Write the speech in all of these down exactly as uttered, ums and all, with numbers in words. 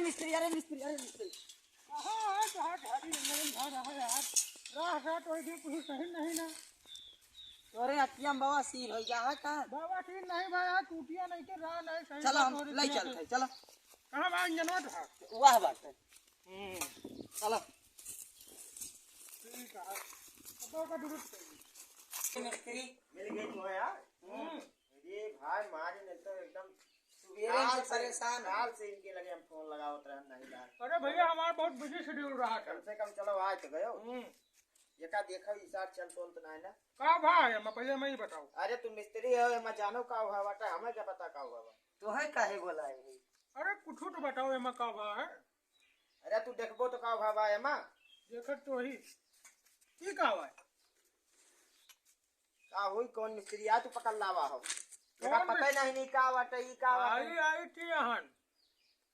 मिस्त्री, अरे मिस्त्री, अरे मिस्त्री। कहाँ है तोहार झाड़ी, रंगन झाड़ रहा है यार। राह साथ वही कुछ सही नहीं ना। तोरे अखिया में बवासीर हो गया है का? बवासीर नहीं भाई, आज टूटिया नहीं के राह नहीं सही चलो, से हम तोरे ले किया चलते से। हैं, चलो। कहाँ बा इंजनवा तोहार? वाह बात है। हम्म। चलो। ठीक है। अब का जरूरत पड़ी। मिस्त्री। मिल गई तो है यार। हम्म। अरे भाई, मारे नहीं तो एकदम सुबेरे काल से से, परेशान है। काल से इनके लगे हम फोन लगावत रहन, नहीं यार। अरे भैया, हमारा बहुत बिजी शेड्यूल रहा था। कम से कम चलो, आ तो गयो। हम्म। एका देखो, ई सार चल तोल तो नहीं ना? का भाई, मैं पहले मैं ही बताऊँ। अरे, तू मिस्त्री हो, एमा जानो का हुआ बाटा, हमें क्या पता का हुआ बा? तोहे काहे बोला है? अरे, कुछ तो बताओ, एमा का हुआ है? अरे, तू देखबो तो का हुआ बा एमा? देखत तो ही। ई का हुआ है? का होई, कौन मिस्त्री आ तू पकड़ लावा हो? एका कौन पता ही मिस- नहीं, नहीं का बाटे, ई का बाटे। आई, आई थी यहाँ।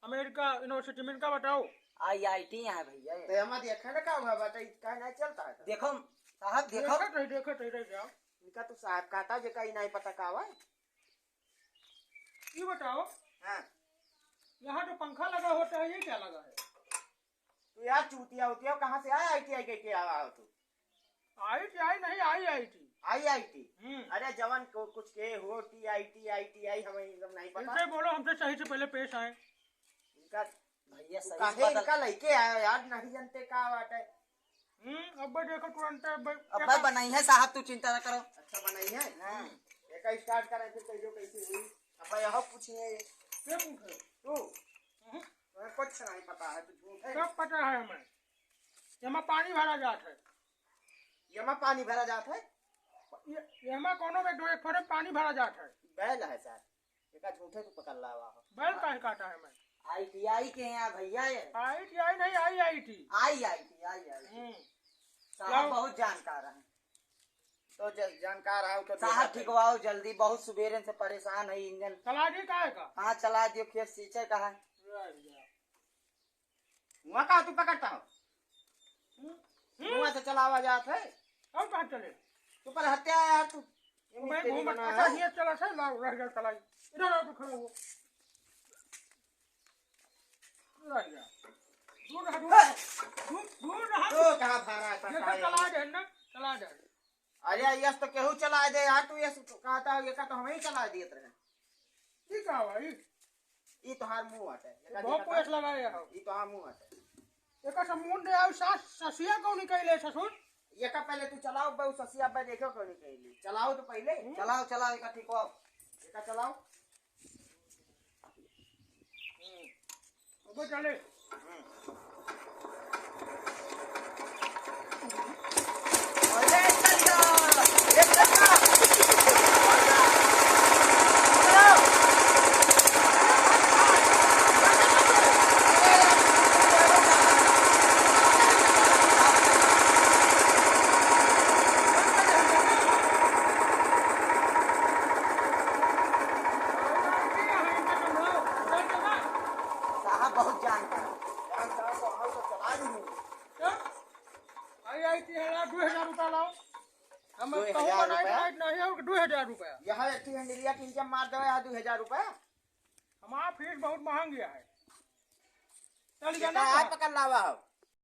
अमेरिका यूनिवर्सिटी में इनका बताओ। आई आई टी यहाँ भैया। तो हमारे देखा ना का हुआ बाटे, ई का नहीं चलता है? देखो साहब, देखो। देखत रही, देखत रही, रह जाओ। इनका तो साहब कहता जे का ई नहीं पता का हुआ। ये बताओ। हाँ। यहाँ जो पंखा लगा होता है, ये क्या लगा है? तू यार चूतिया उतिया, कहाँ से आया आई टी आई के, के आवा हो तू? आई टी आई नहीं, I I T. I I T? हम्म। अरे जवन को, कुछ के हो, T I T, I T आई, हमें ये सब नहीं पता। इनसे बोलो, हमसे सही से पहले पेश आए। इनका भैया तू सही काहे बता- इनका लेके आया यार, नहीं जानते का बात है। हम्म, अब देखो तुरंत अब अब भाई बनाई है साहब, तू चिंता ना करो। अच्छा बनाई है? हाँ। एक स्टार्ट करें फिर कहियो कैसे हुई। अब भाई यह पूछिए। क्या पूछे? तू? हम्म। तुम्हें कुछ नहीं पता है, तू झूठ है। सब पता है हमें। एमा पानी भरा जात है। एमा पानी भरा जात है? ये, एमा कोनो में दो एक फरे पानी भरा जात है। बैल है सर, एका झूठे तू पकड़ लावा हो। बैल काहे काटा है मैं? आई टी आई के यहाँ भैया ये। आई टी आई नहीं, I I T. I I T, I I T. Hmm. साहब लाओ। बहुत जानकार हैं। तो ज-, जानकार है तो साहब देखा। ठिकवाओ जल्दी, बहुत सुबेरे से परेशान है इंजन। चला दी काहे का? हाँ चला दियो, खेत सींचे का है। ले आ गया। हुआ का तू पकड़ता हो? हम्म? हुआ से चलावा जात है। और कहाँ चले? तू पर हत्या है यार तू। ये तो भाई मिस्त्री घूम, बना अच्छा है। ये चला से, लाओ, रह गया चलाई। इधर आओ तो खड़ा हो। रह गया। दूर रह, दूर। दूर, दूर रह। तो कहाँ भाड़ा है, देखो, पता है? चला दे ना, चला दे। अरे, यस तो केहू चला दे यार, तू यस कहता हो, ये का तो हम ही चला दिए रहे। ठीक है भाई। ई तोहार मुंह हटे। एका बहुत देखा पैस था? लगाए हो। ई तोहार मुंह हटे। एका से मुंह दे आउ सास ससिया कौन निकले ससुर? एका पहले तू चलाओ बे, उ ससिया बे देखो कौन निकले। चलाओ तो पहले। हम्म। चलाओ, चलाओ, एका ठीक हो। एका चलाओ। हम्म। अब चले। हम्म। साहब बहुत जानता है। जानता है तो हम तो चला ही नहीं। क्या? आई, आई, तीन हजार, दो हजार रुपया लाओ। हम दो हजार कहूँ बनाए रुपया? बनाए नहीं हो, दो हजार रुपया। यहाँ एक ठो हैंडलिया किन के मार देवे, यहाँ दो हजार रुपया। हमारा फीस बहुत महंग गया है। चल गया कितना ना है तो। पकड़ लावा हो?